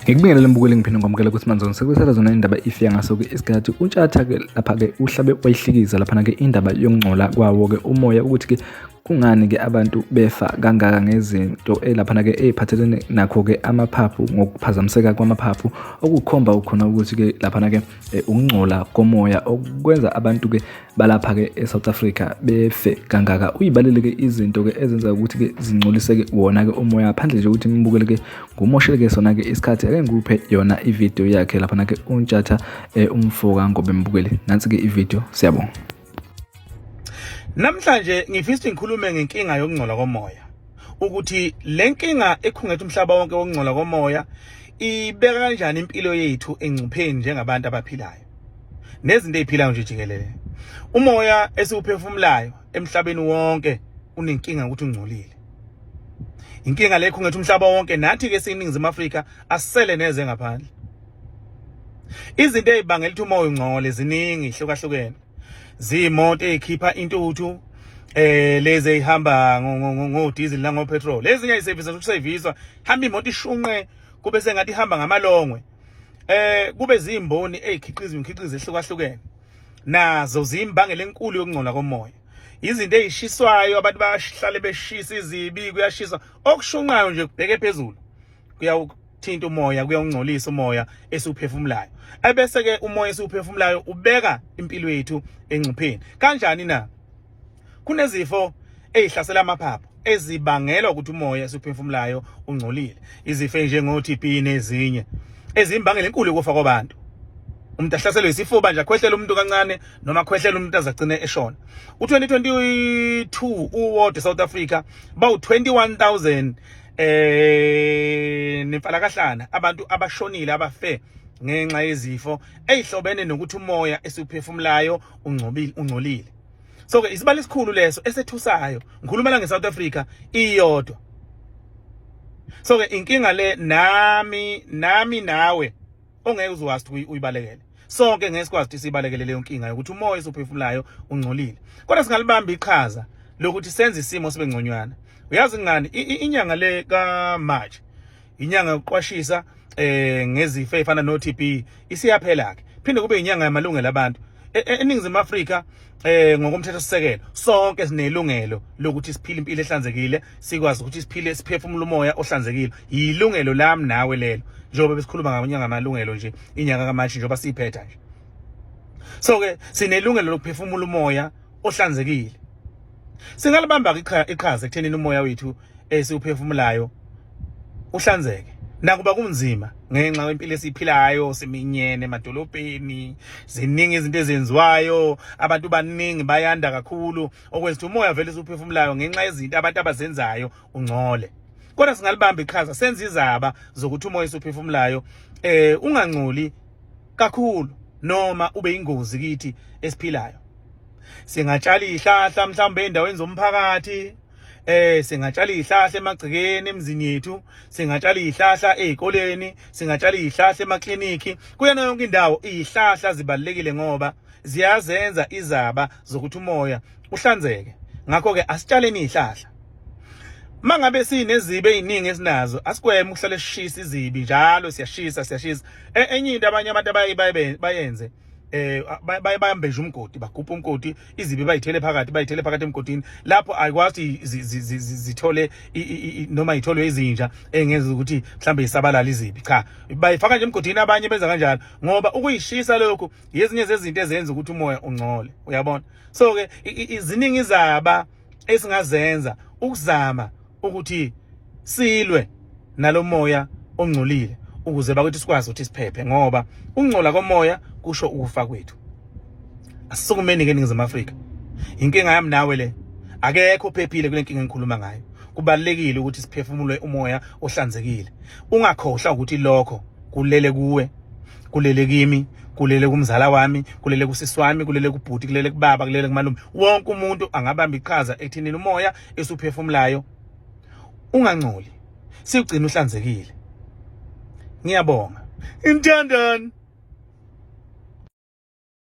Ngikubingelele mbukeli ngiphinde ngomukela ukuthi manzona sekusele zona indaba ifika ngaso-ke isikhathi uNtshatha-ke lapha-ke uhlabe wayihlikiza laphana-ke indaba yokungcola kwawo-ke umoya ukuthi-ke Kungani-ke abantu befa kangaka ngezinto elaphana-ke ey'phathelene nakho-ke amaphaphu ngokuphazamiseka kwamaphaphu okukhomba khona ukuthi-ke laphana-ke eh, ukungcola komoya okwenza abantu-ke balapha-ke e-South Africa befe kangaka. Uyibalele-ke izinto-ke ezenza ukuthi-ke zingcoliseke wona-ke umoya ngaphandle nje ukuthi nimbukele-ke ngumoshele-ke sona-ke isikhathi. Ake ngikuphe yona ividiyo yakhe laphana-ke uNtshatha eh, umfo kaNgobe mbukeli. Nansi-ke ividiyo, siyabonga. Namhlanje ngifisa ngikhulume ngenkinga yokungcola komoya. Ukuthi le nkinga ekhungethe umhlaba wonke wokungcola komoya ibeka kanjani impilo yethu engcupheni njengabantu abaphilayo. Nezinto eziphilayo nje jikelele. Umoya esiwuphefumulayo emhlabeni wonke unenkinga ukuthi ungcolile. Inkinga le ekhungethe umhlaba wonke nathi ke siyiningizimu Afrika asisele neze ngaphandle. Izinto ezibangela ukuthi umoya ungcole ziningi hlukahlukene. Ziyimoto ezikhipha intuthu lezi ezihamba ngo diesel nango petrol. Ezinye ayiseviswa ukuseviswa hamba imoto ishunqe kube sengathi ihamba ngamalongwe. Kube zimboni ezikhiqiza imikhiqizo ehlukahlukene. Nazo ziyimbangela enkulu yokungcola komoya. Izinto ezishiswayo abantu bayahlale beshisa izibi kuyashiswa okushunqayo nje kubheke phezulu. Kuyawuthinta umoya kuyawungcolisa umoya esiwuphefumulayo ebese ke umoya esiwuphefumulayo ubeka impilo yethu engcupheni kanjani na kunezifo ezihlasela amaphaphu ezibangelwa ukuthi umoya esiwuphefumulayo ungcolile izifo ezinjengo TB nezinye ezimbangela enkulu yokufa kwabantu umuntu ahlaselwe isifuba nje akhwehlela umuntu kancane noma akhwehlela umuntu azagcine eshona u2022 uwodwa South Africa bawu 21000 nemfalakahlana abantu abashonile abafe ngenxa yezifo ezihlobene nokuthi umoya esiwuphefumulayo ungcobile ungcolile so ke isibalo esikhulu leso esethusayo ngikhuluma la ngeSouth Africa iyodwa so ke inkinga le nami nami nawe ongeke uzwazi ukuthi uyibalekele sonke ngeke sikwazi ukuthi sibalekele leyo nkinga yokuthi umoya esiwuphefumulayo ungcolile kodwa singalibamba iqhaza lokuthi senze isimo sibe ngconywana uyazi ngani inyanga le ka March inyanga yokuqwashisa ngezifo ezifana no TB isiyaphela ke phinde kube inyanga yamalungelo abantu eNingizimu Afrika ngokomthetho sisekelo sonke sinelungelo lokuthi siphile impilo ehlanzekile sikwazi ukuthi siphile siphefumule umoya ohlanzekile yilungelo lami nawe lelo njengoba besikhuluma ngonyaka amalungelo nje inyanga kaMarch njengoba siyiphetha nje so ke sinelungelo lokuphefumula umoya ohlanzekile singalibamba iqhaza ekuthenini umoya wethu esiwuphefumulayo uhlanzeke nakuba kunzima ngenxa yempilo esiyiphilayo siminyene emadolobheni ziningi izinto ezenziwayo abantu baningi bayanda kakhulu okwenza ukuthi umoya vele usuphefumulayo ngenxa yezinto abantu abazenzayo ungcole kodwa singalibamba iqhaza senze izaba zokuthi umoya esuphefumulayo ungangcoli kakhulu noma ube ingozi kithi esiphilayo singatshala izihlahla mhlawumbe endaweni zomphakathi singatshala izihlahla emagcekeni emzini yethu singatshala izihlahla ezikoleni singatshala izihlahla emakliniki kuyona yonke indawo izihlahla zibalekile ngoba ziyazenza izaba zokuthi umoya uhlanzeke ngakho ke asitshaleni izihlahla mangabe sinezibi eziningi esinazo asigweme ukuhlale sishisa izibi njalo siyashisa siyashisa enye into abanye abantu abaye bayenze bayambeje umgodi bagubha umgodi izibi bayithele phakathi bayithele phakathi emgodini lapho ayikwazi zithole noma itholwe izinja engenza ukuthi mhlambe isabalala izibi cha bayifaka nje emgodini abanye benza kanjalo ngoba ukuyishisa lokhu yezinye zezinto ezenza ukuthi umoya ungcole uyabona so ke iziningi izaba esingazenza ukuzama ukuthi silwe nalomoya ongcolile ukuze bakuthi sikwazi ukuthi siphephe ngoba ukungcola komoya kusho ukufa kwethu asisukumeni ke eNingizimu Afrika inkinga yami nawe le akekho ophephile kule nkinga engikhuluma ngayo kubalekile ukuthi siphefumule umoya ohlanzekile ungakhohlwa ukuthi lokho kulele kuwe kulele kimi kulele kumzala wami kulele kusisi wami kulele kubhuti kulele kubaba kulele kumalume wonke umuntu angabamba iqhaza ekuthinini umoya esuphefumulayo ungangcoli siwugcina uhlanzekile ngiyabonga. Intandane.